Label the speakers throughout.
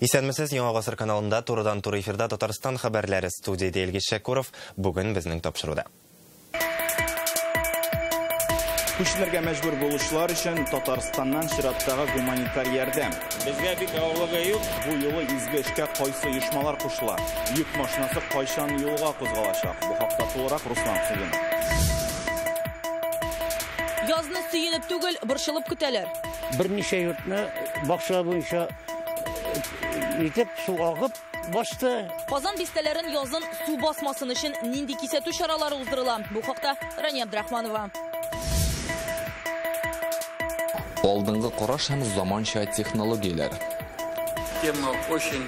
Speaker 1: Исәнмесез, Яңа Гасыр каналында турыдан-туры эфирда Татарстан хәбәрләре, студияда Илгиз Шәкуров. Бүген безнең тапшыруда.
Speaker 2: Күченергә мәҗбүр булучылар өчен Татарстаннан чираттагы гуманитар ярдәм.
Speaker 3: Безгә бик авырлыгы юк.
Speaker 2: Бу юлы изге эшкә кайсы оешмалар кушыла? Йөк машинасы кайчан юлга кузгалачак? Бу хакта тулырак Руслан Сөлимов.
Speaker 4: Язны сөенеп түгел, борчылып көтәләр.
Speaker 5: Берничә йортны бакча буенча итеп су агып басты.
Speaker 4: Казан бистәләрен язын су басмасын өчен нинди кисәтү чаралары уздырыла? Бу хакта Рания Абдрахманова.
Speaker 6: Алдынгы караш һәм заманча технологияләр.
Speaker 7: Тема очень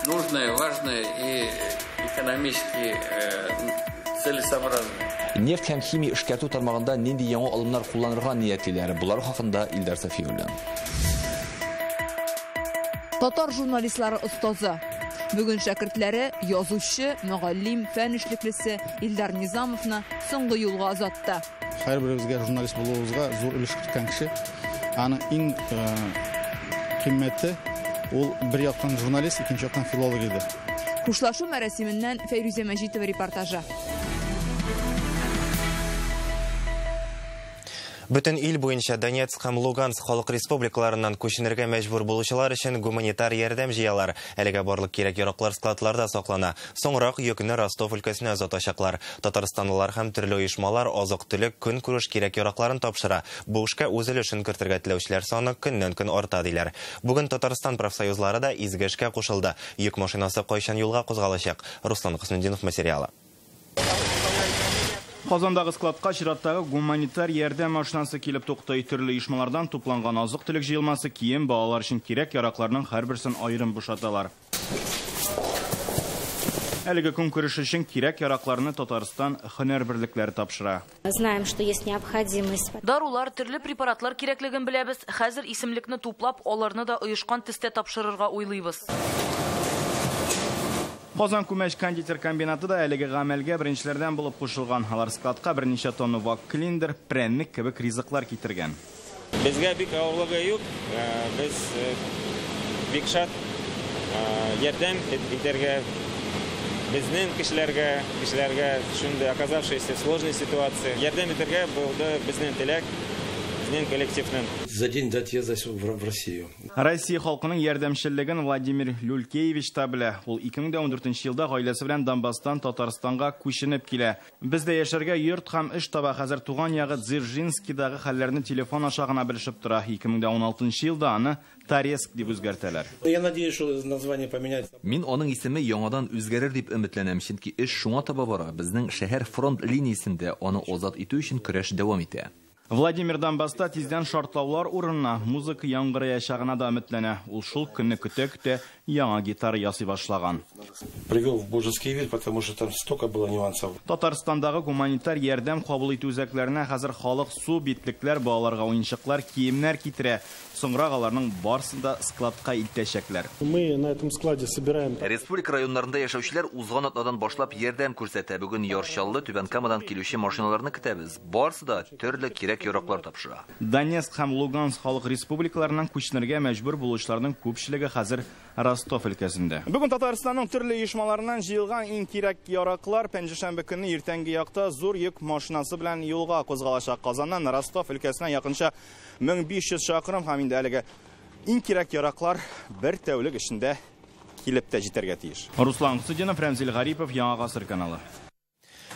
Speaker 7: нужная, важная и экономически целесообразная.
Speaker 6: Нефть һәм химия эшкәртү тармагында нинди яңа алымнар кулланырга ниятлиләр? Булар хакында Илдар Сафиуллин.
Speaker 8: Татар журналистлары остазы. Бүген шәкертләре язучы, мөгаллим, фән эшлеклесе Илдар Низамовны соңгы юлга озатты.
Speaker 9: Һәрберебезгә журналист булуыбызга зур өлеш керткән кеше. Аның иң кыйммәте ул бер яктан журналист, икенче яктан филолог иде.
Speaker 8: Хушлашу мәрасименнән Фәйрүзә Мәҗитова репортажы.
Speaker 1: Бөтен ил буенча Донецк һәм Луганск халык республикаларыннан күченергә мәҗбүр булучылар өчен гуманитар ярдәм җыялар. Әлегә барлык кирәк-яраклар складларда саклана. Соңрак йөкне Ростов өлкәсенә озатачаклар. Татарстанлылар һәм төрле оешмалар азык-төлек, көнкүреш кирәк-яракларын тапшыра. Бу эшкә үз өлешен кертергә теләүчеләр саны көннән-көн арта диләр. Бүген Татарстан профсоюзлары да изге эшкә кушылды. Йөк машинасы кайчан юлга кузгалачак? Руслан Хөснетдинов материалы.
Speaker 2: Казандагы складка чираттагы гуманитар ярдәм машинасы килеп туктый. Төрле оешмалардан тупланган азык-төлек җыелмасы, кием, балалар өчен кирәк-яракларның һәрберсен аерым бушаталар. Әлеге көнкүреш өчен кирәк-яракларны Татарстан һөнәр берлекләре тапшыра.
Speaker 10: Знаем, что есть необходимость.
Speaker 4: Дарулар, төрле препаратлар кирәклеген беләбез. Хәзер исемлекне туплап, аларны да оешкан төстә тапшырырга уйлыйбыз.
Speaker 2: Казан күмәч кондитер комбинаты да әлеге гамәлгә беренчеләрдән булып кушылган. Алар складка берничә тонна вак клиндер, прәннек кебек ризыклар китергән.
Speaker 3: Безгә бик авырлыгы юк. Без бик шат ярдәм итәргә безнең кешеләргә, кешеләргә шундый оказавшиеся в сложной ситуации. Ярдәм итәргә булды безнең теләк, безнең коллективның.
Speaker 11: За день до отъезда в Россию.
Speaker 2: Россия халкының ярдәмчеллеген Владимир Люлькевич та белә. Ул 2014 елда гаиләсе белән Донбасстан Татарстанга күченеп килә. Бездә яшәргә йорт һәм эш таба. Хәзер туган ягы Дзержинскидагы хәлләрне телефон аша гына белешеп тора. 2016 елда аны Торезк дип үзгәртәләр.
Speaker 11: Я надеюсь, что название поменять.
Speaker 6: Мин аның исеме яңадан үзгәрер дип өметләнәм, чөнки эш шуңа таба бара. Безнең шәһәр фронт линиясендә аны азат итү өчен көрәш дәвам итә.
Speaker 2: Владимир Донбасста тиздән шартлаулар урынына музыка яңгыраячагына да өметләнә. Ул шул көнне көтә-көтә яңа гитара ясый башлаган.
Speaker 11: Привел в божеский вид, потому что там столько было нюансов.
Speaker 2: Татарстандагы гуманитар ярдәм кабул итү үзәкләренә хәзер халык су, битлекләр, балаларга уенчыклар, киемнәр китерә. Соңрак аларның барысын да складка илтәчәкләр.
Speaker 12: Мы на этом складе собираем.
Speaker 6: Республика районнарында яшәүчеләр узган атнадан башлап ярдәм күрсәтә. Бүген Яр Чаллы, Түбән Камадан килүче машиналарны көтәбез. Барысы да төрле кирәк-яраклар тапшыра.
Speaker 2: Донецк һәм Луганск халык республикаларыннан күченергә мәҗбүр булучыларның күпчелеге хәзер Ростов өлкәсендә. Бүген Татарстанның төрле оешмаларыннан җыелган иң кирәк-яраклар пәнҗешәмбе көнне иртәнге якта зур йөк машинасы белән юлга кузгалачак. Казаннан Ростов өлкәсенә якынча 1500 чакрым һәм инде әлеге иң кирәк-яраклар бер тәүлек эчендә килеп тә җитәргә тиеш. Руслан Хөснетдинов, Рәмзил Гарипов, Яңа Гасыр каналы.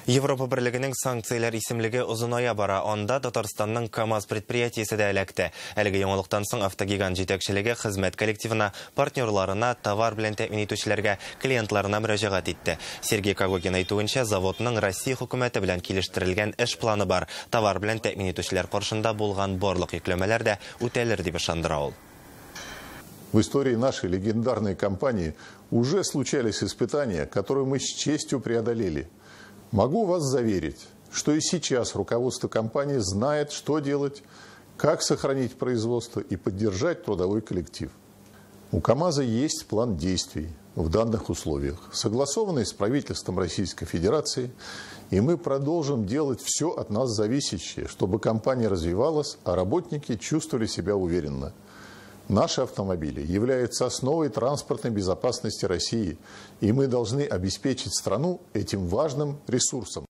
Speaker 1: Европа Берлегенең санкцияләр исемлеге озыная бара. Анда Татарстанның КАМАЗ предприятиесе дә эләкте. Әлеге яңалыктан соң автогигант җитәкчелеге хезмәт коллективына, партнерларына, товар белән тәэмин итүчеләргә, клиентларына мөрәҗәгать итте. Сергей Когогин әйтүенчә, заводның Россия хөкүмәте белән килештерелгән эш планы бар. Товар белән тәэмин итүчеләр каршында булган барлык йөкләмәләр дә үтәлер дип ышандыра ул.
Speaker 13: В истории нашей легендарной компании уже случались испытания, которые мы с честью преодолели. Могу вас заверить, что и сейчас руководство компании знает, что делать, как сохранить производство и поддержать трудовой коллектив. У КАМАЗа есть план действий в данных условиях, согласованный с правительством Российской Федерации, и мы продолжим делать все от нас зависящее, чтобы компания развивалась, а работники чувствовали себя уверенно. Наши автомобили являются основой транспортной безопасности России, и мы должны обеспечить страну этим важным ресурсом.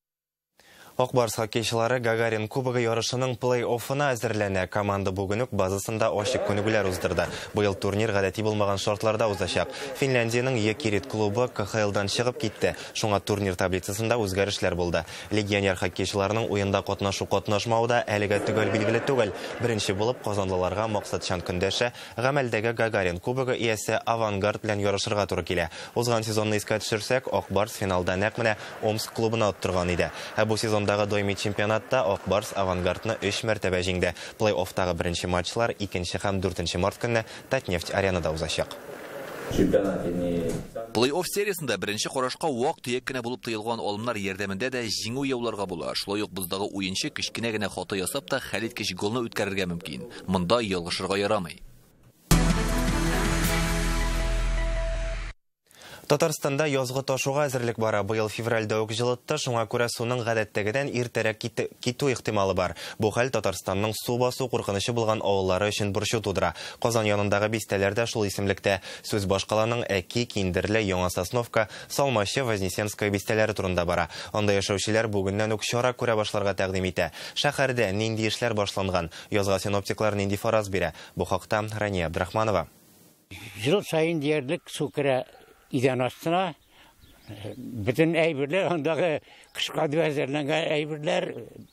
Speaker 1: Ак Барс хоккейчылары Гагарин Кубогы ярышының плей-оффына әзерләнә. Команда бүген үк базасында ачык күнегүләр уздырды. Быел турнир гадәти булмаган шартларда узачак. Финляндиянең Йокерит клубы КХЛдан чыгып китте. Шуңа турнир таблицасында үзгәрешләр булды. Легионер хоккейчыларының уенда катнашу-катнашмавы да әлегә төгәл билгеле түгел. Беренче булып казанлыларга максатчан көндәше гамәлдәге Гагарин Кубогы иясе Авангард белән ярышырга туры килә. Узган сезонны искә төшерсәк, Ак Барс финалда нәкъ менә Омск клубына оттырган иде. Ә бу сезонда даими чемпионатта Ак Барс Авангардны 3 мәртәбә җиңде. Плей-оффтагы беренче матчлар 2 һәм 4 март көнне Татнефть аренада узачак.
Speaker 6: Плей-офф сериясендә беренче карашка вак-төяк кенә булып тоелган алымнар ярдәмендә дә җиңү яуларга була. Шулай ук боздагы уенчы кечкенә генә хата ясап та хәлиткеч голны үткәрергә мөмкин. Монда ялгышырга ярамый.
Speaker 1: Татарстанда язгы ташуга әзерлек бара. Быел февральдә үк җылытты, шуңа күрә суның гадәттәгедән иртәрәк китү ихтималы бар. Бу хәл Татарстанның су басу куркынычы булган авыллары өчен борчу тудыра. Казан янындагы бистәләр дә шул исемлектә. Сүз башкаланың Әки, Киндерле, Яңа Сосновка, Салмачы, Вознесенская бистәләре турында бара. Анда яшәүчеләр бүгеннән үк чара күрә башларга тәкъдим итә. Шәһәрдә нинди эшләр башланган? Язга синоптиклар нинди фараз бирә? Бу хакта Рания Абдрахманова.
Speaker 5: Ел саен диярлек су керә идән астына, бөтен әйберләр, андагы кышка дип әзерләнгән әйберләр,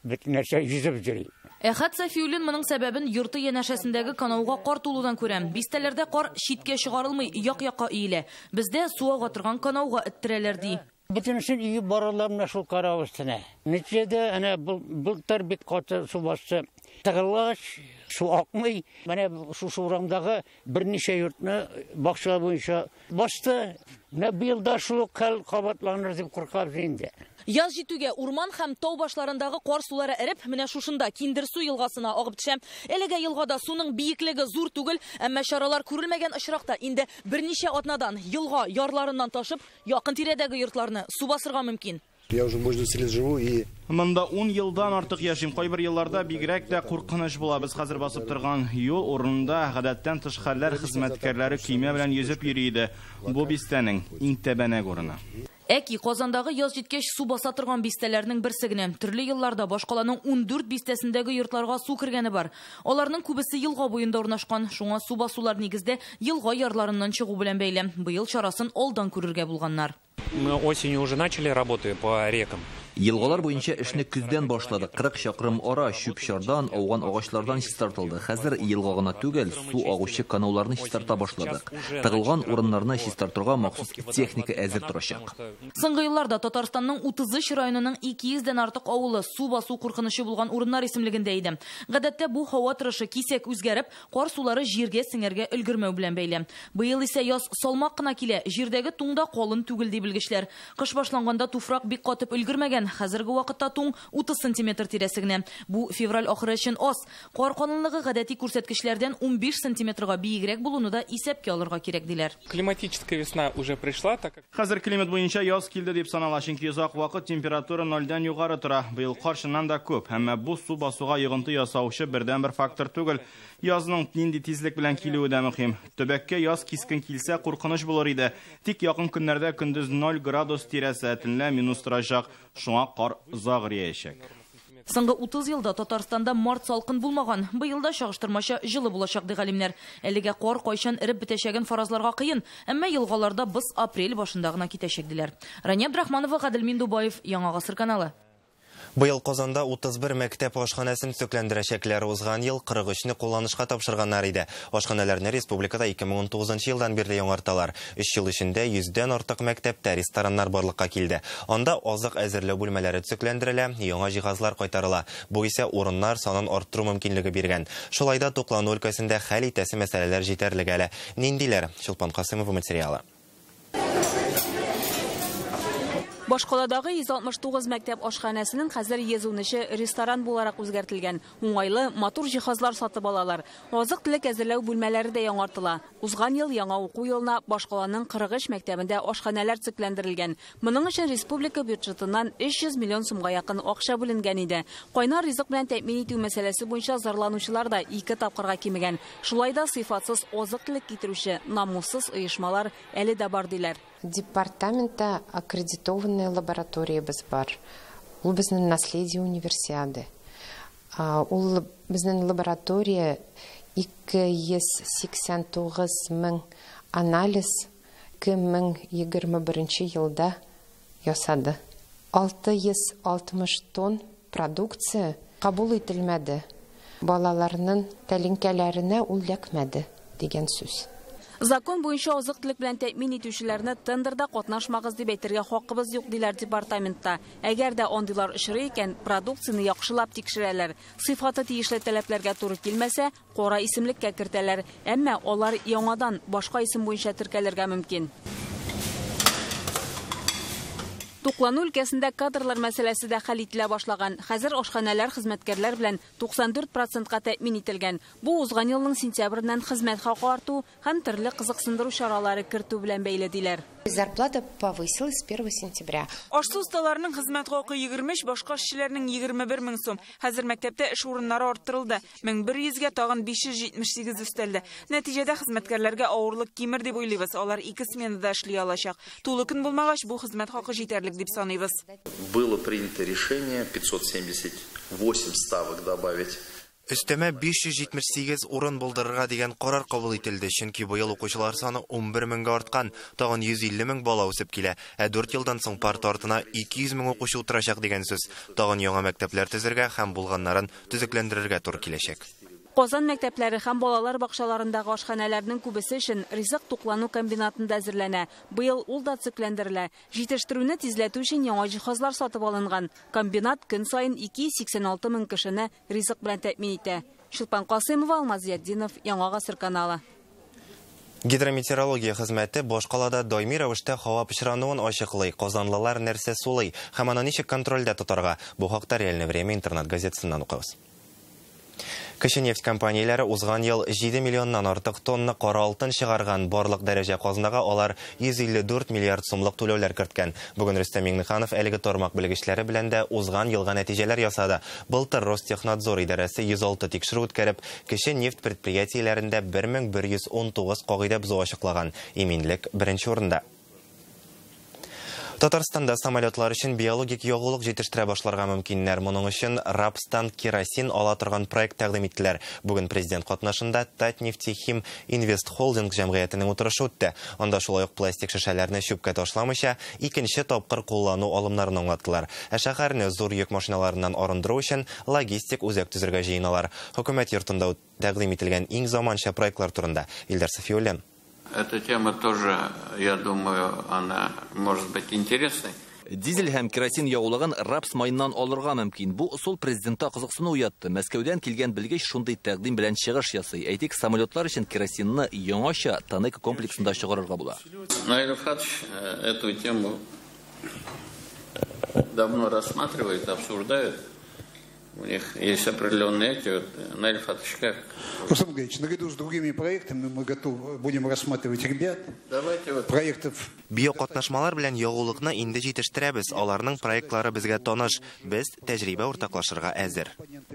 Speaker 5: бөтен нәрсә йөзеп йөри.
Speaker 4: Әхәт Сафиуллин моның сәбәбен йорты янәшәсендәге канауга кар тулудан күрә. Бистәләрдә кар читкә чыгарылмый, як-якка өелә. Бездә су ага торган канауга эттерәләр, ди.
Speaker 5: Бөтенесен өеп баралар менә шул карау өстенә. Нәтиҗәдә әнә былтыр бик каты су басты. Тыгылгач, су акмый. Менә шушы урамдагы берничә йортны бакча буенча басты. Менә быел да шул ук хәл кабатланыр дип куркабыз инде.
Speaker 4: Яз җитүгә урман һәм тау башларындагы кар сулары эреп, менә шушында Киндерсу елгасына агып төшә. Әлегә елгада суның биеклеге зур түгел, әмма чаралар күрелмәгән очракта инде берничә атнадан елга ярларыннан ташып, якын тирәдәге йортларны су басырга мөмкин.
Speaker 11: Я уже больше 10 лет живу и
Speaker 2: Монда 10 елдан артык яшим. Кайбер елларда бигрәк тә куркыныч була. Без хәзер басып торган юл урынында гадәттән тыш хәлләр хезмәткәрләре көймә белән йөзеп йөри иде. Бу бистәнең иң тәбәнәк урыны.
Speaker 4: Әки Казандагы яз җиткәч су баса торган бистәләрнең берсе генә. Төрле елларда башкаланың 14 бистәсендәге йортларга су кергәне бар. Аларның күбесе елга буенда урнашкан. Шуңа су басулар нигездә елга ярларыннан чыгу белән бәйле. Быел чарасын алдан күрергә булганнар.
Speaker 14: Мы осенью уже начали работы по рекам.
Speaker 6: Елгалар буенча эшне көздән башладык. 40 чакрым ара чүп-чардан, ауган агачлардан чистартылды. Хәзер елга гына түгел, су агучы канауларны чистарта башладык. Тыгылган урыннарны чистартырга махсус техника әзер торачак.
Speaker 4: Соңгы елларда Татарстанның 33 районының 200дән артык авылы су басу куркынычы булган урыннар исемлегендә иде. Гадәттә бу һава торышы кисәк үзгәреп, кар сулары җиргә сеңәргә өлгермәү белән бәйле. Быел исә яз салмак кына килә, җирдәге туң да калын түгел ди белгечләр. Кыш башланганда туфрак бик катып өлгермәгән. Хәзерге вакытта туң 30 сантиметр тирәсе генә. Бу февраль ахыры өчен аз. Кар калынлыгы гадәти күрсәткечләрдән 15 сантиметрга биегрәк булуны да исәпкә алырга кирәк диләр.
Speaker 15: Климатическая весна уже пришла, так как
Speaker 2: Хәзер климат буенча яз килде дип санала, чөнки озак вакыт температура 0-дән югары тора. Быел кар чыннан да күп, әмма бу су басуга йогынты ясаучы бердәнбер фактор түгел. Язның нинди тизлек белән килүе дә мөһим. Төбәккә яз кискен килсә куркыныч булыр иде. Тик якын көннәрдә көндез 0 градус тирәсе, төнлә минус торачак. Шуңа кар озак эриячәк.
Speaker 4: Соңгы 30 елда Татарстанда март салкын булмаган. Быел да чагыштырмача җылы булачак ди галимнәр. Әлегә кар кайчан эреп бетәчәген фаразларга кыен, әмма елгаларда боз апрель башында гына китәчәк диләр. Рания Абдрахманова, Гадел Миндубаев, Яңа Гасыр каналы.
Speaker 1: Быел Казанда 31 мәктәп ашханәсен төзекләндерәчәкләр. Узган ел 43-не кулланышка тапшырганнар иде. Ашханәләрне республикада 2019 елдан бирле яңарталар. 3 ел эчендә 100дән артык мәктәптә рестораннар барлыкка килде. Анда азык әзерләү бүлмәләре төзекләндерелә, яңа җиһазлар кайтарыла. Бу исә урыннар санын арттыру мөмкинлеге биргән. Шулай да туклану өлкәсендә хәл итәсе мәсьәләләр җитәрлек әле. Ниндиләр? Чулпан Касымова материалы.
Speaker 16: Башкаладагы 169 мәктәп ашханәсенең хәзер 113-е ресторан буларак үзгәртелгән. Уңайлы, матур җиһазлар сатып алалар. Азык-төлек әзерләү бүлмәләре дә яңартыла. Узган ел яңа уку елына башкаланың 43 мәктәбендә ашханәләр циклләндерелгән. Моның өчен республика бюджетыннан 300 миллион сумга якын акча бүленгән иде. Кайнар ризык белән тәэмин итү мәсьәләсе буенча зарланучылар да 2 тапкырга кимегән. Шулай да сыйфатсыз азык-төлек китерүче намуссыз оешмалар әле дә бар диләр.
Speaker 17: Департаментта аккредитованная лабораториябез бар. Ул безнең наследие универсиады. Ул безнең лаборатория 289 мең анализ 2021 елда ясады. 660 тонн продукция кабул ителмәде. Балаларның тәлинкәләренә ул эләкмәде дигән сүз.
Speaker 16: Закон буенча азык-төлек белән тәэмин итүчеләрне тендерда катнашмагыз дип әйтергә хакыбыз юк, диләр департаментта. Әгәр дә андыйлар очрый икән, продукцияне яхшылап тикшерәләр. Сыйфаты тиешле таләпләргә туры килмәсә, кара исемлеккә кертәләр. Әмма алар яңадан башка исем буенча теркәлергә мөмкин. Туклану өлкәсендә кадрлар мәсьәләсе дә хәл ителә башлаган. Хәзер ашханәләр хезмәткәрләр белән 94%-ка тәэмин ителгән. Бу узган елның сентябреннән хезмәт хакы арту һәм төрле кызыксындыру чаралары кертү белән бәйле диләр.
Speaker 17: Зарплата повысилась с 1 сентября.
Speaker 18: Ашсу осталарының хезмәт хакы 23, башка эшчеләрнең 21 мең сум. Хәзер мәктәптә эш урыннары арттырылды. 1100-гә тагын 578 өстәлде. Нәтиҗәдә хезмәткәрләргә авырлык кимер дип уйлыйбыз. Алар 2 сменада эшли алачак. Тулы көн булмагач, бу хезмәт хакы җитәрлек дип саныйбыз.
Speaker 19: Было принято решение 578 ставок добавить.
Speaker 1: Өстәмә 578 урын булдырырга дигән карар кабул ителде, чөнки быел укучылар саны 11 меңгә арткан, тагын 150 мең бала үсеп килә. Ә 4 елдан соң парта артына 200 мең укучы утырачак дигән сүз. Тагын яңа мәктәпләр төзергә һәм булганнарын төзекләндерергә туры киләчәк.
Speaker 16: Казан мәктәпләре һәм балалар бакчаларындагы ашханәләрнең күбесе өчен ризык туклану комбинатында әзерләнә. Быел ул да циклләндерелә. Җитештерүне тизләтү өчен яңа җиһазлар сатып алынган. Комбинат көн саен 286 мең кешене ризык белән тәэмин итә. Чулпан Касыймова, Алмаз Зиятдинов, Яңа Гасыр каналы.
Speaker 1: Гидрометеорология хезмәте башкалада даими рәвештә һава пычрануын ачыклый. Казанлылар нәрсә сулый һәм аны ничек контрольдә тотарга? Бу хакта Реальное время интернет газетасыннан укыгыз. Кече нефть компанияләре узган ел 7 миллионнан артык тонна кара алтын чыгарган. Барлык дәрәҗә казнага алар 154 миллиард сумлык түләүләр керткән. Бүген Рөстәм Миңнеханов әлеге тармак белгечләре белән дә узган елга нәтиҗәләр ясады. Былтыр Ростехнадзор идарәсе 106 тикшерү үткәреп, кече нефть предприятиеләрендә 1119 кагыйдә бозу ачыклаган. Иминлек беренче урында. Татарстанда самолетлар өчен биологик ягулык җитештерә башларга мөмкиннәр. Моның өчен рапстан керосин ала торган проект тәкъдим иттеләр. Бүген президент катнашында Татнефтехим Инвест Холдинг җәмгыятенең утырышы үтте. Анда шулай ук пластик шешәләрне чүпкә ташламыйча икенче тапкыр куллану алымнарын аңлаттылар. Ә шәһәрне зур йөк машиналарыннан арындыру өчен логистик үзәк төзергә җыеналар. Хөкүмәт йортында тәкъдим ителгән иң заманча проектлар турында Илдар Сафиуллин.
Speaker 7: Эта тема тоже, я думаю, она может быть интересной.
Speaker 6: Дизель һәм керосин ягулыгын рапс майыннан алырга мөмкин. Бу ысул президентта кызыксыну уятты. Мәскәүдән килгән белгеч шундый тәкъдим белән чыгыш ясый. Әйтик, самолетлар өчен керосинны яңача Танека комплексында чыгарырга була.
Speaker 7: Наиль Рафкатович эту тему давно рассматривает, обсуждает. У них есть определенные эти. Вот, Наиль Рафкатович, как?
Speaker 20: Рустам Галич, наряду с другими проектами мы готовы будем рассматривать ребят.
Speaker 7: Давайте вот.
Speaker 20: Проектов.
Speaker 1: Биокатнашмалар белән ягулыкны инде җитештерәбез. Аларның проектлары безгә таныш. Без тәҗрибә уртаклашырга әзер.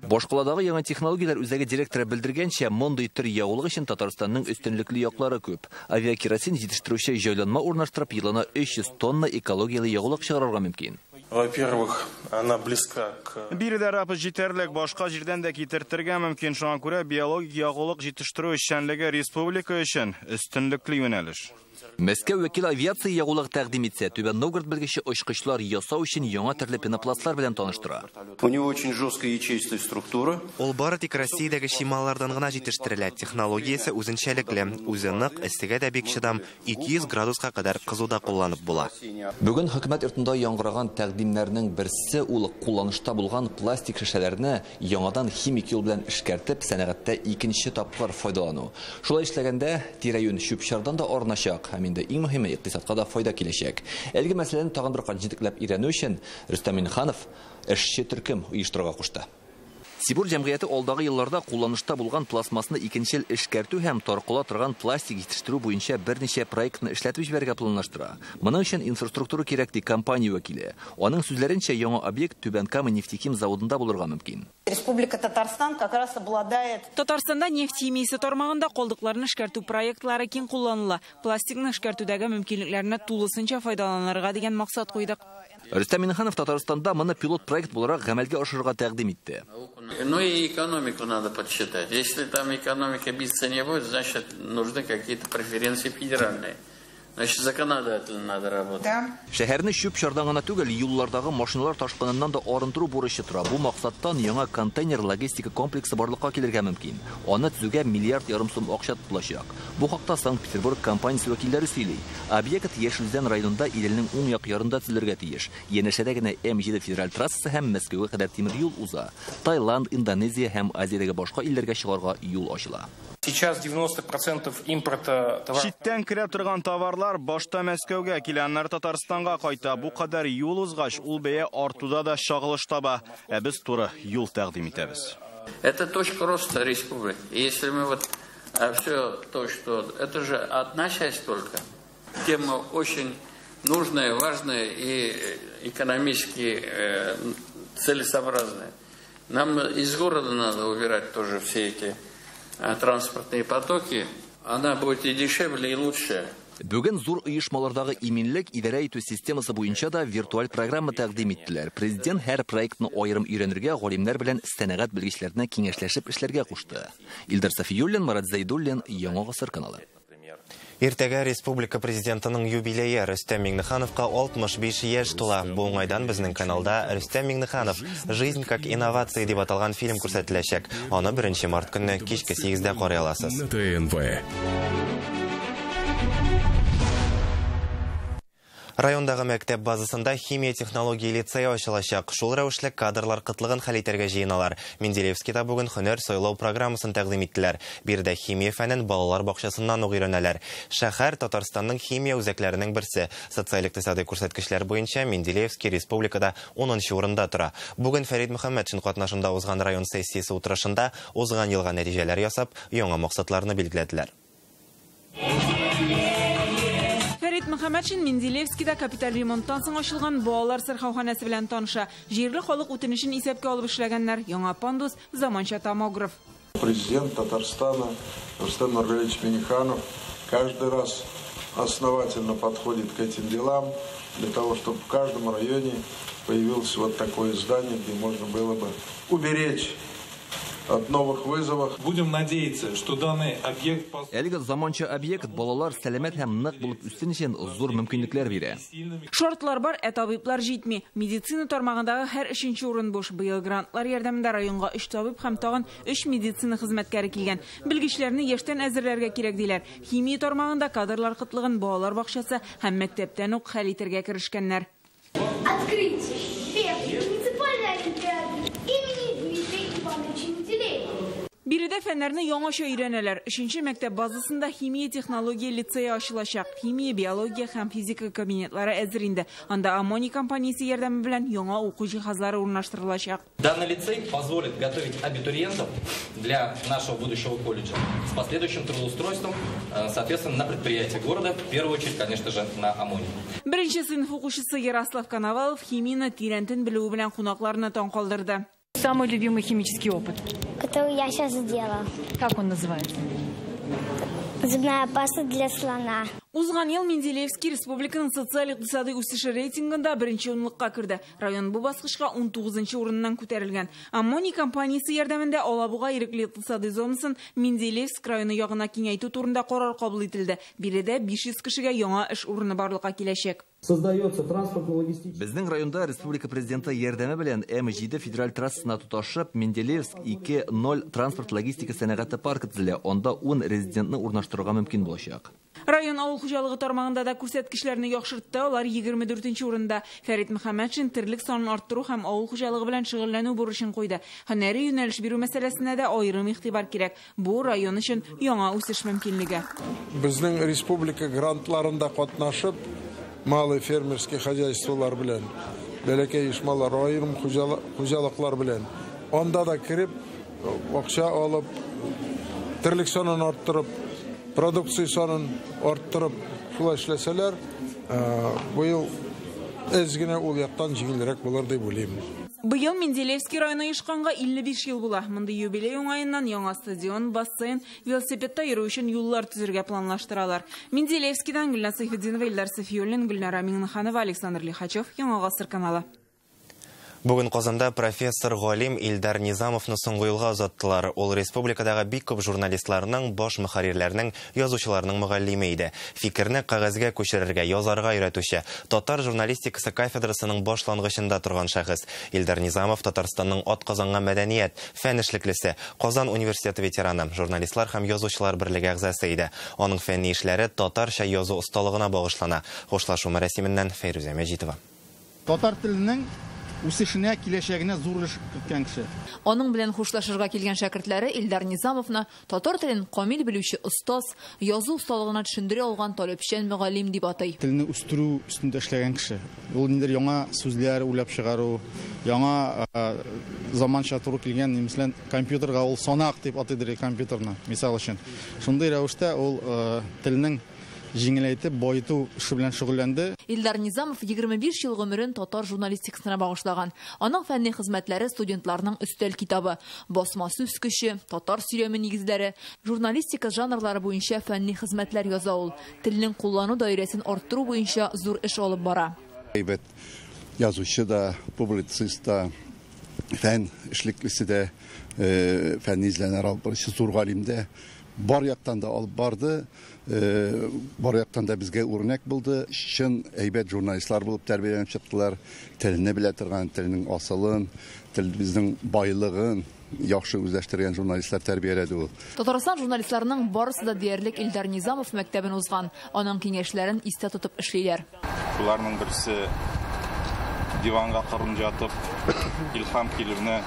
Speaker 6: Башкаладагы яңа технологияләр үзәге директоры белдергәнчә, мондый төр ягулык өчен Татарстанның өстенлекле яклары күп. Авиакеросин җитештерүче җайланма урнаштырып, елына 300 тонна экологияле ягулык чыгарырга мөмкин.
Speaker 11: Во-первых, она близка к...
Speaker 2: Биредә рапс җитәрлек, башка җирдән дә китертергә мөмкин. Шуңа күрә биологик ягулык җитештерү эшчәнлеге республика өчен өстенлекле юнәлеш.
Speaker 6: Мәскәү вәкил авиация ягулык тәкъдим итсә, Түбән Новгород белгече очкычлар ясау өчен яңа төрле пенопластлар белән таныштыра.
Speaker 11: У него очень жесткая ячеистая структура.
Speaker 1: Ул бары тик Россиядәге чималлардан гына җитештерелә. Технологиясе үзенчәлекле, үзе нык, эссегә дә бик чыдам, 200 градуска кадәр кызуда кулланып була.
Speaker 6: Бүген хөкүмәт йортында яңгыраган тәкъдимнәрнең берсе ул кулланышта булган пластик шешәләрне яңадан химик юл белән эшкәртеп, сәнәгатьтә икенче тапкыр файдалану. Шулай эшләгәндә тирә-юнь чүп-чардан да арыначак. артачак һәм инде иң мөһиме икътисадка да файда киләчәк. Әлеге мәсьәләне тагын бер кат җентекләп өйрәнү өчен Рөстәм Миңнеханов эшче төркем оештырырга кушты. Сибур җәмгыяте алдагы елларда кулланышта булган пластмассны икенчел эшкәртү һәм таркала торган пластик җитештерү буенча берничә проектны эшләтеп җибәрергә планлаштыра. Моның өчен инфраструктура кирәк, ди компания вәкиле. Аның сүзләренчә, яңа объект Түбән Кама нефтехим заводында булырга мөмкин.
Speaker 21: Республика Татарстан как раз обладает.
Speaker 18: Татарстанда нефть химиясе тармагында калдыкларны эшкәртү проектлары киң кулланыла. Пластикны эшкәртүдәге мөмкинлекләрне тулысынча файдаланырга дигән максат куйдык.
Speaker 6: Рөстәм Миңнеханов Татарстанда моны пилот проект буларак гамәлгә ашырырга тәкъдим итте.
Speaker 7: Ну и экономику надо подсчитать. Если там экономика биться не будет, значит, нужны какие-то преференции федеральные. Значит, законодательно надо работать.
Speaker 21: Да.
Speaker 6: Шәһәрне чүп-чардан гына түгел, юллардагы машиналар ташкыныннан да арындыру бурычы тора. Бу максаттан яңа контейнер логистика комплексы барлыкка килергә мөмкин. Аны төзүгә 1,5 миллиард сум акча тотылачак. Бу хакта Санкт-Петербург компаниясе вәкилләре сөйли. Объект Яшел Үзән районында Иделнең уң як ярында төзелергә тиеш. Янәшәдә генә М7 федераль трассасы һәм Мәскәүгә кадәр тимер юл уза. Таиланд, Индонезия һәм Азиядәге башка илләргә чыгарга юл ачыла.
Speaker 22: Сейчас 90% импорта товаров.
Speaker 2: Читтән керә торган товарлар башта Мәскәүгә килә, аннары Татарстанга кайта. Бу кадәр юл узгач, ул бәя артуда да чагылыш таба. Ә без туры юл тәкъдим итәбез.
Speaker 7: Это точка роста республики. Если мы вот все то, что это же одна часть только. Тема очень нужная, важная и экономически целесообразная. Нам из города надо убирать тоже все эти транспортные потоки. Она будет и дешевле, и лучше.
Speaker 6: Бүген зур оешмалардагы иминлек идарә итү системасы буенча да виртуаль программа тәкъдим иттеләр. Президент һәр проектны аерым өйрәнергә, галимнәр белән сәнәгать белгечләренә киңәшләшеп эшләргә кушты. Илдар Сафиуллин, Марат Зайдуллин, Яңа Гасыр каналы.
Speaker 1: Иртәгә республика президентының юбилее. Рөстәм Миңнехановка 65 яшь тула. Бу уңайдан безнең каналда Рөстәм Миңнеханов «Жизнь как инновация» дип аталган фильм күрсәтеләчәк. Аны 1 март көнне кичке 8-дә карый аласыз.
Speaker 23: ТНВ.
Speaker 1: Райондагы мәктәп базасында химия технология лицее ачылачак. Шул рәвешле кадрлар кытлыгын хәл итәргә җыеналар. Менделеевскида бүген һөнәр сайлау программасын тәкъдим иттеләр. Биредә химия фәнен балалар бакчасыннан ук өйрәнәләр. Шәһәр Татарстанның химия үзәкләренең берсе. Социаль-икътисади күрсәткечләр буенча Менделеевский республикада 10нчы урында тора. Бүген Фәрид Мөхәммәтшин катнашында узган район сессиясе утырышында узган елга нәтиҗәләр ясап, яңа максатларны билгеләделәр.
Speaker 18: Фәрид Мөхәммәтшин Менделеевскида капиталь ремонттан соң ачылган балалар сырхауханәсе белән таныша. Җирле халык үтенечен исәпкә алып эшләгәннәр. Яңа пандус, заманча томограф.
Speaker 24: Президент Татарстана Рустам Нургалиевич Минниханов каждый раз основательно подходит к этим делам для того, чтобы в каждом районе появилось вот такое здание, где можно было бы уберечь от новых вызовов.
Speaker 25: Будем надеяться, что данный объект...
Speaker 6: Әлеге заманча объект балалар сәламәт һәм нык булып үссен өчен зур мөмкинлекләр бирә.
Speaker 18: Шартлар бар, ә табиблар җитми. Медицина тармагындагы һәр 3нче урын буш. Быел грантлар ярдәмендә районга 3 табиб һәм тагын 3 медицина хезмәткәре килгән. Белгечләрне яшьтән әзерләргә кирәк диләр. Химия тармагында кадрлар кытлыгын балалар бакчасы һәм мәктәптән үк хәл итәргә керешкәннәр.
Speaker 26: Открытие первой муниципальной олимпиады имени Дмитрия Ивановича Менделеева.
Speaker 18: Биредә фәннәрне яңача өйрәнәләр. 3нче мәктәп базасында химия технология лицее ачылачак. Химия, биология һәм физика кабинетлары әзер инде. Анда Аммоний компаниясе ярдәме белән яңа уку җиһазлары урнаштырылачак.
Speaker 27: Данный лицей позволит готовить абитуриентов для нашего будущего колледжа с последующим трудоустройством, соответственно, на предприятии города, в первую очередь, конечно же, на Аммонии.
Speaker 18: Беренче сыйныф укучысы Ярослав Коновалов химияне тирәнтен белүе белән кунакларны таң калдырды.
Speaker 28: Самый любимый химический опыт?
Speaker 26: Который я сейчас сделала.
Speaker 28: Как он называется?
Speaker 26: Зубная паста для слона.
Speaker 18: Узган ел Менделеевский республиканың социаль-икътисади үсеше рейтингында беренче унлыкка керде. Район бу баскычка 19нчы урыннан күтәрелгән. Аммоний компаниясе ярдәмендә Алабуга ирекле икътисади зонасын Менделеевск районы ягына киңәйтү турында карар кабул ителде. Биредә 500 кешегә яңа эш урыны барлыкка киләчәк.
Speaker 3: Создается транспортно-логистический...
Speaker 6: Безнең районда республика президенты ярдәме белән М7 федераль трассасына тоташып, Менделеевск 2.0 транспорт-логистика сәнәгате паркы төзелә. Анда 10 резидентны урнаштырырга мөмкин булачак.
Speaker 18: Район авыл хуҗалыгы тармагында да күрсәткечләрне яхшыртты, алар 24 урында. Фәрит Мөхәммәтшин терлек санын арттыру һәм авыл хуҗалыгы белән шөгыльләнү бурычын куйды. Һөнәри юнәлеш бирү мәсьәләсенә дә аерым игътибар кирәк. Бу район өчен яңа үсеш мөмкинлеге.
Speaker 24: Безнең республика грантларында катнашып, малый фермерский хозяйстволар белән, бәләкәй оешмалар, аерым хуҗалыклар белән анда да кереп, акча алып, терлек санын арттырып, продукция санын арттырып, шулай эшләсәләр, быел әз генә ул яктан җиңелрәк булыр дип уйлыйм.
Speaker 18: Быел Менделеевский районы оешканга 55 ел була. Мондый юбилей уңаеннан яңа стадион, бассейн, велосипедта йөрү өчен юллар төзергә планлаштыралар. Менделеевскийдан Гөлназ Сайфетдинова, Илдар Сафиуллин, Гөлнара Миңнеханова, Александр Лихачев, Яңа Гасыр каналы.
Speaker 1: Бүген Казанда профессор галим Илдар Низамовны соңгы юлга озаттылар. Ул республикадагы бик күп журналистларның, баш мөхәррирләрнең, язучыларның мөгаллиме иде. Фикерне кәгазьгә күчерергә, язарга өйрәтүче, татар журналистикасы кафедрасының башлангычында торган шәхес. Илдар Низамов Татарстанның атказанган мәдәният, фән эшлеклесе, Казан университеты ветераны, журналистлар һәм язучылар берлеге әгъзасы иде. Аның фәнни эшләре татарча язу осталыгына багышлана. Хушлашу мәрасименнән Фәйрүзә Мәҗитова.
Speaker 5: Татар теленең үсешенә, киләчәгенә зур өлеш керткән кеше.
Speaker 4: Аның белән хушлашырга килгән шәкертләре Илдар Низамовны татар телен камил белүче остаз, язу осталыгына төшендерә алган таләпчән мөгаллим дип атый.
Speaker 5: Телне үстерү өстендә эшләгән кеше. Ул ниндидер яңа сүзләр уйлап чыгару, яңа заманча туры килгән, мәсәлән, компьютерга ул санак дип атыйдыр компьютерны, мисал өчен. Шундый рәвештә ул телнең җиңеләйтеп, байыту эше белән шөгыльләнде.
Speaker 4: Илдар Низамов 25 ел гомерен татар журналистикасына багышлаган. Аның фәнни хезмәтләре студентларның өстәл китабы, басма сүз көче, татар сөйләме нигезләре, журналистика жанрлары буенча фәнни хезмәтләр яза ул. Телнең куллану даирәсен арттыру буенча зур эш алып бара.
Speaker 8: Әйбәт язучы да, публицист та, фән эшлеклесе дә, фәнни эзләнүләр алып баручы зур галим дә. Бар яктан да алып барды, бар яктан да безгә үрнәк булды. Чын әйбәт журналистлар булып тәрбияләнеп чыктылар. Телне белә торган, телнең асылын, тел безнең байлыгын яхшы үзләштергән журналистлар тәрбияләде ул.
Speaker 4: Татарстан журналистларының барысы да диярлек Илдар Низамов мәктәбен узган. Аның киңәшләрен истә тотып эшлиләр.
Speaker 25: Шуларның берсе диванга кырын ятып, илһам килүне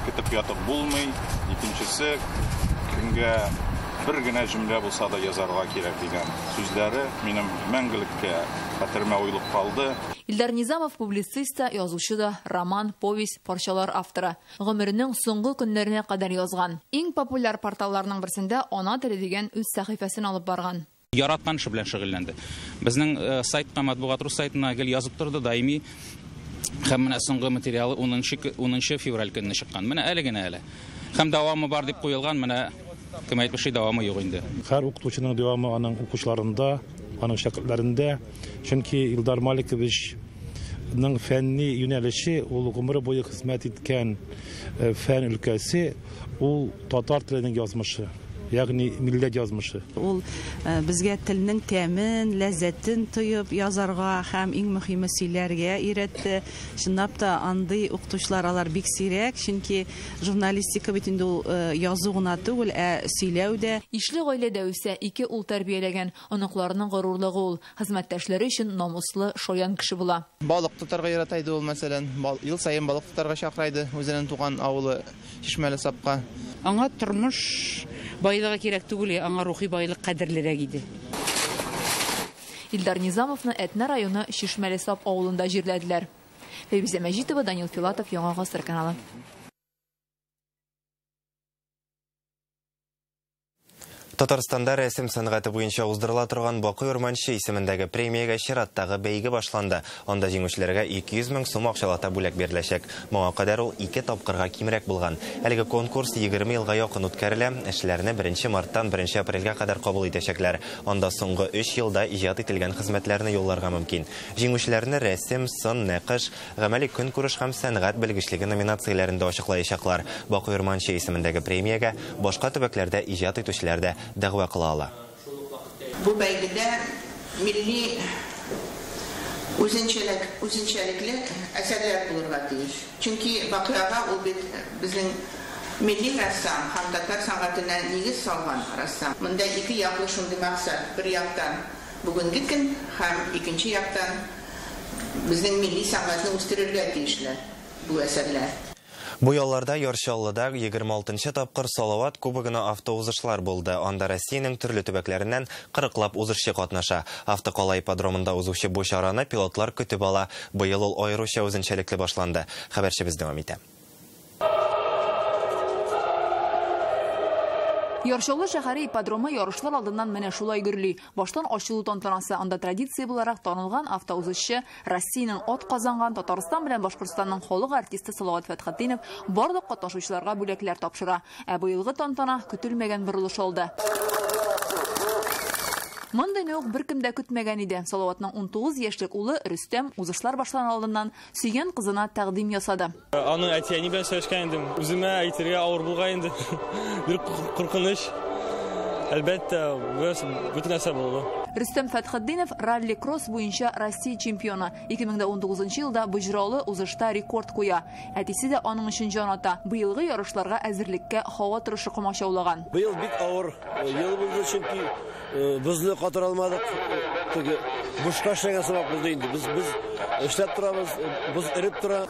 Speaker 25: көтеп ятып булмый. Икенчесе көнгә бер генә җөмлә булса да язарга кирәк дигән сүзләре минем мәңгелеккә хәтеремә уелып калды.
Speaker 4: Илдар Низамов публицист та, язучы да, роман, повесть, парчалар авторы. Гомеренең соңгы көннәренә кадәр язган. Иң популяр порталларның берсендә Ана теле дигән үз сәхифәсен алып барган.
Speaker 9: Яраткан эше белән шөгыльләнде. Безнең сайтка, матбугат рус сайтына гел язып торды даими. Һәм менә соңгы материалы 10 февраль көнне чыккан. Менә әле генә әле. Һәм дәвамы бар дип куелган, менә кем әйтмешли, дәвамы юк инде.
Speaker 10: Һәр укытучының дәвамы аның укучыларында, аның шәкертләрендә. Чөнки Илдар Маликовичның фәнни юнәлеше, ул гомере буе хезмәт иткән фән өлкәсе, ул татар теленең язмышы, ягъни милләт язмышы.
Speaker 12: Ул безгә телнең тәмен, ләззәтен тоеп язарга һәм иң мөһиме сөйләргә өйрәтте. Чынлап та андый укытучылар алар бик сирәк, чөнки журналистика бит инде ул язу гына түгел, ә сөйләү дә.
Speaker 4: Ишле гаиләдә үсә, ике ул тәрбияләгән, оныкларының горурлыгы ул. Хезмәттәшләре өчен намуслы, шаян кеше була.
Speaker 13: Балык тотарга ярата иде ул, мәсәлән, ел саен балык тотарга чакыра иде үзенең туган авылы Чишмәле Сапка.
Speaker 23: Аңа тормыш байлыгы кирәк түгел, аңа рухи байлык кадерлерәк иде.
Speaker 4: Илдар Низамовны Әтнә районы Чишмәле Сап авылында җирләделәр. Фәйрүзә Мәҗитова, Данил Филатов, Яңа Гасыр каналы.
Speaker 1: Татарстанда рәсем сәнгате буенча уздырыла торган Бакый Урманче исемендәге премиягә чираттагы бәйге башланды. Анда җиңүчеләргә 200 мең сум акчалата бүләк биреләчәк. Моңа кадәр ул 2 тапкырга кимрәк булган. Әлеге конкурс 20 елга якын үткәрелә. Эшләрне 1 марттан 1 апрельгә кадәр кабул итәчәкләр. Анда соңгы 3 елда иҗат ителгән хезмәтләрне юлларга мөмкин. Җиңүчеләрне рәсем, сын, нәкыш, гамәли көнкүреш һәм сәнгать белгечлеге номинацияләрендә ачыклаячаклар. Бакый Урманче исемендәге премиягә башка төбәкләрдә иҗат итүчеләр дә дәгъва кыла ала.
Speaker 29: Бу бәйгедә милли
Speaker 11: Үзенчәлекле әсәрләр булырга тиеш. Чөнки Бакый ага ул бит безнең милли рәссам һәм татар сәнгатенә нигез салган рәссам. Монда ике яклы шундый максат. Бер яктан бүгенге көн һәм икенче яктан безнең милли сәнгатьне үстерергә тиешле бу әсәрләр.
Speaker 1: Бу ялларда Яр Чаллыда 26 тапкыр Салават кубогына автоузышлар булды. Анда Россиянең төрле төбәкләреннән 40лап узышчы катнаша. Автокала ипподромында узучы бу чараны пилотлар көтеп ала. Быел ул аеруча үзенчәлекле башланды. Хәбәрчебез дәвам итә.
Speaker 14: Яр Чаллы шәһәре ипподромы ярышлар алдыннан менә шулай гөрли. Баштан ачылу тантанасы, анда традиция буларак танылган автоузышчы, Россиянең ат казанган Татарстан белән Башкортстанның халык артисты Салават Фәтхетдинов барлык катнашучыларга бүләкләр тапшыра. Ә быелгы тантана көтелмәгән борылыш алды. Мондыйны ук беркем дә көтмәгән иде. Салаватның 19 яшьлек улы Рөстәм узышлар башланыр алдыннан сөйгән кызына тәкъдим ясады.
Speaker 15: Аның әти-әни белән сөйләшкән идем. Үземә әйтергә авыр булган инде. Бер куркыныч. Әлбәттә, бөтен нәрсә булды.
Speaker 14: Рөстәм Фәтхетдинов ралли-кросс буенча Россия чемпионы. 2019 елда боҗралы узышта рекорд куя. Әтисе дә аның өчен җан ата. Быелгы ярышларга әзерлеккә һава торышы комачаулаган.
Speaker 16: Быел бик авыр ел булды, чөнки бозны катыра алмадык. Теге бушка эшләгән сымак булды инде. Без эшләп торабыз, боз эреп тора.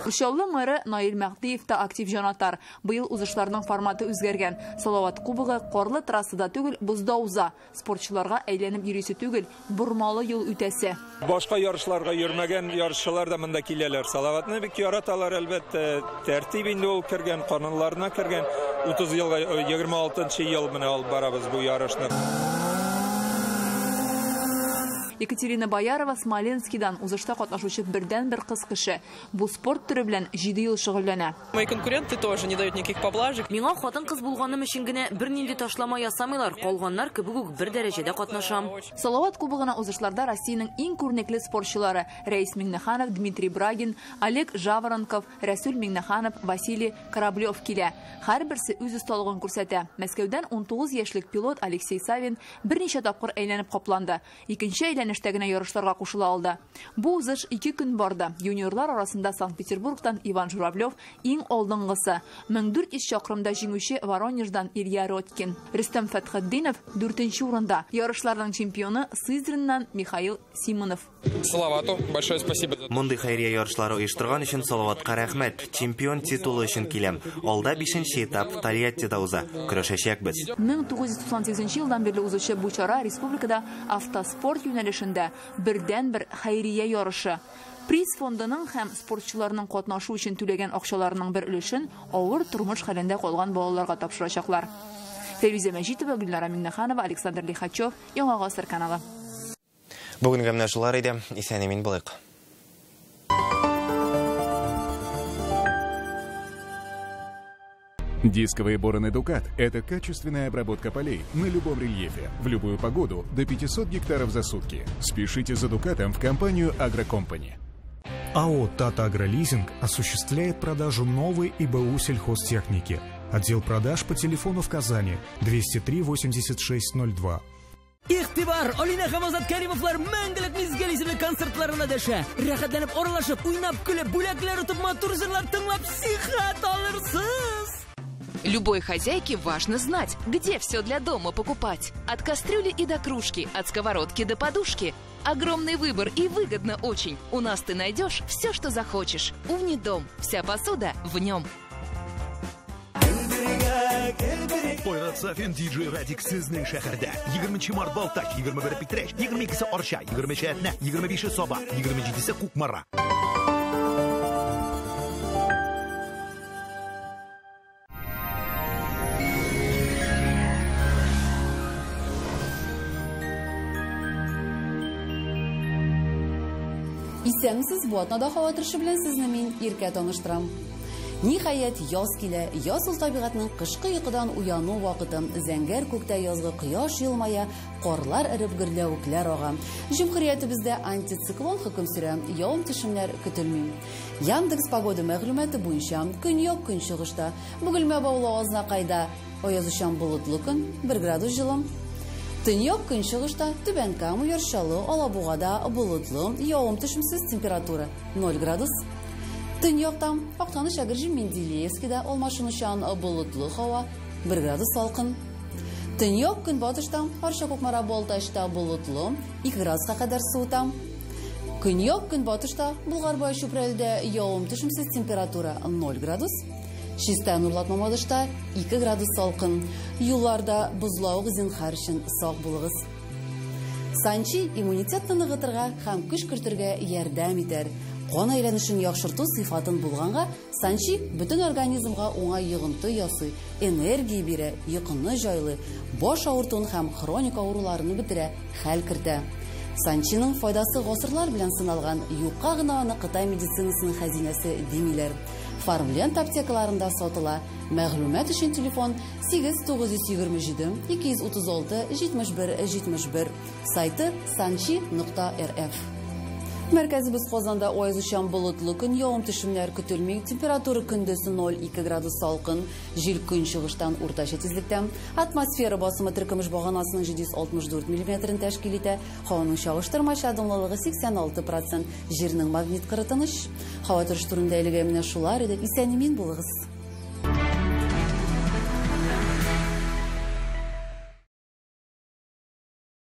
Speaker 14: Чаллы мэры Наил Мәһдиев та актив җанатар. Быел узышларның форматы үзгәргән. Салават кубогы карлы трассада түгел, бозда уза. Спортчыларга әйләнеп йөрисе түгел, бормалы юл үтәсе.
Speaker 17: Башка ярышларга йөрмәгән ярышчылар да монда киләләр. Салаватны бик яраталар, әлбәттә. Тәртип инде ул кергән, канунларына кергән. 30 елга 26 ел менә алып барабыз бу ярышны.
Speaker 14: Екатерина Боярова Смоленскидан узышта катнашучы бердән-бер кыз кеше. Бу спорт төре белән 7 ел шөгыльләнә.
Speaker 19: Мои конкуренты тоже не дают никаких поблажек.
Speaker 4: Миңа хатын-кыз булганым өчен генә бернинди ташлама ясамыйлар. Калганнар кебек үк бер дәрәҗәдә катнашам.
Speaker 14: Салават кубогына узышларда Россиянең иң күренекле спортчылары Рәис Миңнеханов, Дмитрий Брагин, Олег Жаворонков, Рәсүл Миңнеханов, Василий Кораблев килә. Һәрберсе үз осталыгын күрсәтә. Мәскәүдән 19 яшьлек пилот Алексей Савин берничә тапкыр әйләнеп капланды. Икенче әйләнештә генә ярышларга кушыла алды. Бу узыш 2 көн барды. Юниорлар арасында Санкт-Петербургтан Иван Журавлев иң алдынгысы. 1400 чакрымда җиңүче Воронеждан Илья Родькин. Рөстәм Фәтхетдинов 4нче урында. Ярышларның чемпионы Сызраннан Михаил Симонов.
Speaker 17: Салавату большое спасибо.
Speaker 1: Мондый хәйрия ярышлары оештырган өчен Салаватка рәхмәт. Чемпион титулы өчен киләм. Алда 5нче этап Тольяттида уза. Көрәшәчәкбез.
Speaker 14: 1998 елдан бирле узучы бу чара республикада автоспорт юнәлешендә бердән-бер хәйрия ярышы. Приз фондының һәм спортчыларның катнашу өчен түләгән акчаларының бер өлешен авыр тормыш хәлендә калган балаларга тапшырачаклар. Фәйрүзә Мәҗитова, Гөлнара Миңнеханова, Александр Лихачев, Яңа Гасыр каналы.
Speaker 1: Бүгенгә менә шулар иде. Исән-имин булыйк.
Speaker 20: Дисковые бороны «Дукат» – это качественная обработка полей на любом рельефе, в любую погоду, до 500 гектаров за сутки. Спешите за «Дукатом» в компанию «Агрокомпани».
Speaker 21: АО «Тата Агролизинг» осуществляет продажу новой ИБУ сельхозтехники. Отдел продаж по телефону в Казани 203 86 02.
Speaker 29: Игътибар! Алина һәм Азат Кәримовлар мәңгелек мизгел исемле концертларына дәшә. Рәхәтләнеп аралашып, уйнап, көлеп, бүләкләр отып, матур җырлар тыңлап, сихәт алырсыз.
Speaker 30: Любой хозяйке важно знать, где все для дома покупать. От кастрюли и до кружки, от сковородки до подушки. Огромный выбор и выгодно очень. У нас ты найдешь все, что захочешь. Умный дом. Вся посуда в нем.
Speaker 31: Айрат Сафин, диджей Радик сезнең шәһәрдә. 20 март Балтач, 21 Питрәч, 22 Арча, 23 Әтнә, 25 Саба, 27 Кукмара.
Speaker 32: Исәнмесез, бу атнада һава торышы белән сезне мин Иркә таныштырам. Ниһаять, яз килә. Яз ул табигатьнең кышкы йокыдан уяну вакыты. Зәңгәр күктә язгы кояш елмая, карлар эреп гөрләвекләр ага. Җөмһүриятебездә антициклон хөкем сөрә, явым-төшемнәр көтелми. Яндекс погода мәгълүматы буенча көньяк көнчыгышта Бөгелмә Баулы Азнакайда аязучан болытлы көн, 1 градус җылы. Төньяк көнчыгышта, Түбән Кама, Яр Чаллы, Алабугада болытлы, явым-төшемсез, температура 0 градус. Төньякта, Актаныш, Әгерҗе, Менделеевскида алмашынучан болытлы һава, 1 градус салкын. Төньяк көнбатышта, Арча, Кукмара, Балтачта болытлы, 2 градуска кадәр суыта. Көньяк көнбатышта, Болгар, Чүпрәледә явым-төшемсез, температура 0 градус. Чистай, Нурлат, Мамадышта 2 градус салкын. Юлларда бозлавык, зинһар өчен сак булыгыз. Санчи иммунитетны ныгытырга һәм көч кертергә ярдәм итәр. Кан әйләнешен яхшырту сыйфатын булганга, Санчи бөтен организмга уңай йогынты ясый, энергия бирә, йокыны җайлый, баш авыртуын һәм хроник авыруларны бетерә, хәл кертә. Санчиның файдасы гасырлар белән сыналган, юкка гына аны Кытай медицинасының хәзинәсе димиләр. Фармленд аптекаларында сатыла. Мәгълүмат өчен телефон 8 927 236 71 71. Сайты sanchi.rf. Мәркәзебез Казанда аязучан болытлы көн, явым-төшемнәр көтелми. Температура көндез 0,2 градус салкын, җил көнчыгыштан уртача тизлектә. Атмосфера басымы теркемеш баганасының 764 миллиметрын тәшкил итә. Һаваның чагыштырмача дымлылыгы 86%. Җирнең магнит кыры тыныч. Һава торышы турында әлегә менә шулар иде. Исән-имин булыгыз.